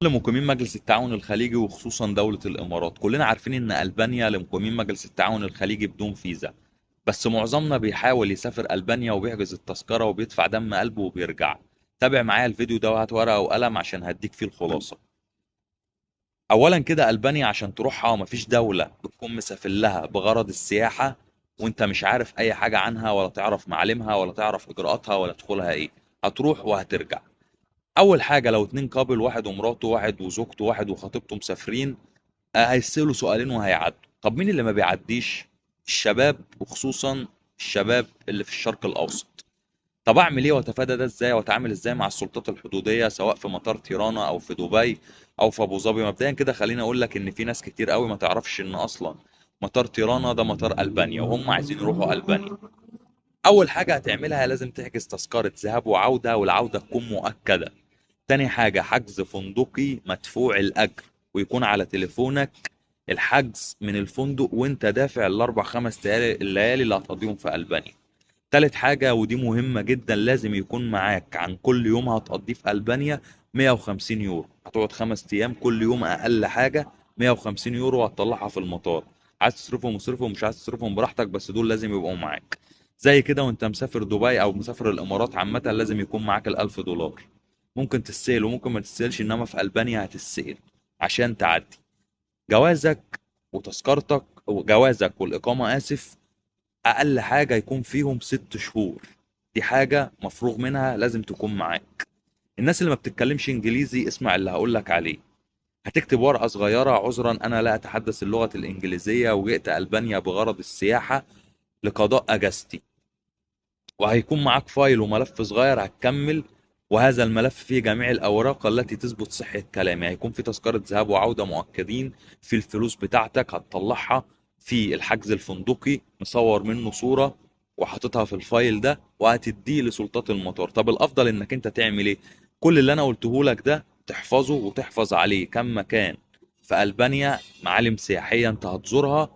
لمقيمين مجلس التعاون الخليجي وخصوصا دولة الإمارات، كلنا عارفين إن ألبانيا لمقيمين مجلس التعاون الخليجي بدون فيزا، بس معظمنا بيحاول يسافر ألبانيا وبيحجز التذكرة وبيدفع دم قلبه وبيرجع. تابع معايا الفيديو ده وهات ورقة وقلم عشان هديك فيه الخلاصة. أولا كده ألبانيا عشان تروحها مفيش دولة بتكون مسافر لها بغرض السياحة وانت مش عارف أي حاجة عنها ولا تعرف معالمها ولا تعرف إجراءاتها ولا دخولها إيه، هتروح وهترجع. أول حاجة لو اتنين couple، واحد ومراته، واحد وزوجته، واحد وخطيبته مسافرين، هيسألوا سؤالين وهيعدوا. طب مين اللي ما بيعديش؟ الشباب، وخصوصا الشباب اللي في الشرق الأوسط. طب أعمل إيه وأتفادى ده إزاي وأتعامل إزاي مع السلطات الحدودية سواء في مطار تيرانا أو في دبي أو في أبو ظبي؟ مبدئيا كده خليني أقول لك إن في ناس كتير قوي ما تعرفش إن أصلا مطار تيرانا ده مطار ألبانيا وهم عايزين يروحوا ألبانيا. أول حاجة هتعملها لازم تحجز تذكرة ذهاب وعودة، والعودة تكون مؤكدة. تاني حاجة حجز فندقي مدفوع الأجر ويكون على تليفونك الحجز من الفندق وانت دافع الأربع خمس الليالي اللي هتقضيهم في ألبانيا. تالت حاجة ودي مهمة جدا، لازم يكون معاك عن كل يوم هتقضيه في ألبانيا 150 يورو. هتقعد 5 أيام كل يوم أقل حاجة 150 يورو هتطلعها في المطار. عايز تصرفهم اصرفهم، مش عايز تصرفهم براحتك، بس دول لازم يبقوا معاك. زي كده وانت مسافر دبي أو مسافر الإمارات عامة لازم يكون معاك الألف دولار. ممكن تتسأل وممكن ما تتسألش، إنما في ألبانيا هتتسأل عشان تعدي. جوازك وتذكرتك وجوازك والإقامة آسف، أقل حاجة يكون فيهم 6 شهور، دي حاجة مفروغ منها لازم تكون معاك. الناس اللي ما بتتكلمش إنجليزي اسمع اللي هقولك عليه. هتكتب ورقة صغيرة، عذرا أنا لا أتحدث اللغة الإنجليزية وجئت ألبانيا بغرض السياحة لقضاء أجازتي، وهيكون معاك file وملف صغير هتكمل، وهذا الملف فيه جميع الأوراق التي تثبت صحة كلامي. هيكون في تذكرة ذهاب وعودة مؤكدين، في الفلوس بتاعتك هتطلعها، في الحجز الفندقي مصور منه صورة وحاططها في ال file ده وهتديه لسلطات المطار. طب الأفضل إنك أنت تعمل إيه؟ كل اللي أنا قلته لك ده تحفظه وتحفظ عليه كم مكان في ألبانيا معالم سياحية أنت هتزورها،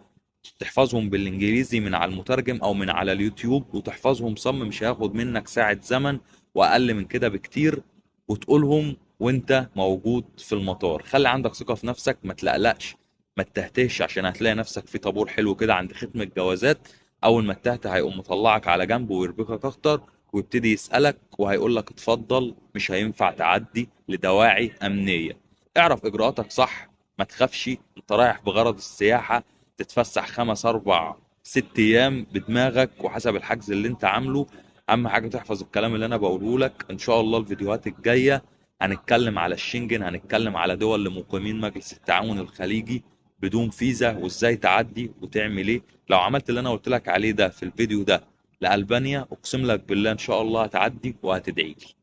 تحفظهم بالإنجليزي من على المترجم أو من على اليوتيوب وتحفظهم صم، مش هياخد منك ساعة زمن وأقل من كده بكتير، وتقولهم وانت موجود في المطار. خلي عندك ثقة في نفسك، ما تقلقش، ما تتهتهش، عشان هتلاقي نفسك في طابور حلو كده عند ختم الجوازات. أول ما تتهته هيقوم مطلعك على جنب ويربكك أكتر ويبتدي يسألك وهيقول لك اتفضل، مش هينفع تعدي لدواعي أمنية. اعرف إجراءاتك صح، ما تخافش، انت رايح بغرض السياحة تتفسح 5 4 6 أيام بدماغك وحسب الحجز اللي انت عامله. أهم حاجة تحفظ الكلام اللي أنا بقوله لك. إن شاء الله الفيديوهات الجاية هنتكلم على الشنجن، هنتكلم على دول لمقيمين مجلس التعاون الخليجي بدون فيزا وإزاي تعدي وتعمل إيه. لو عملت اللي أنا قلت لك عليه ده في الفيديو ده لألبانيا أقسم لك بالله إن شاء الله هتعدي وهتدعي لي.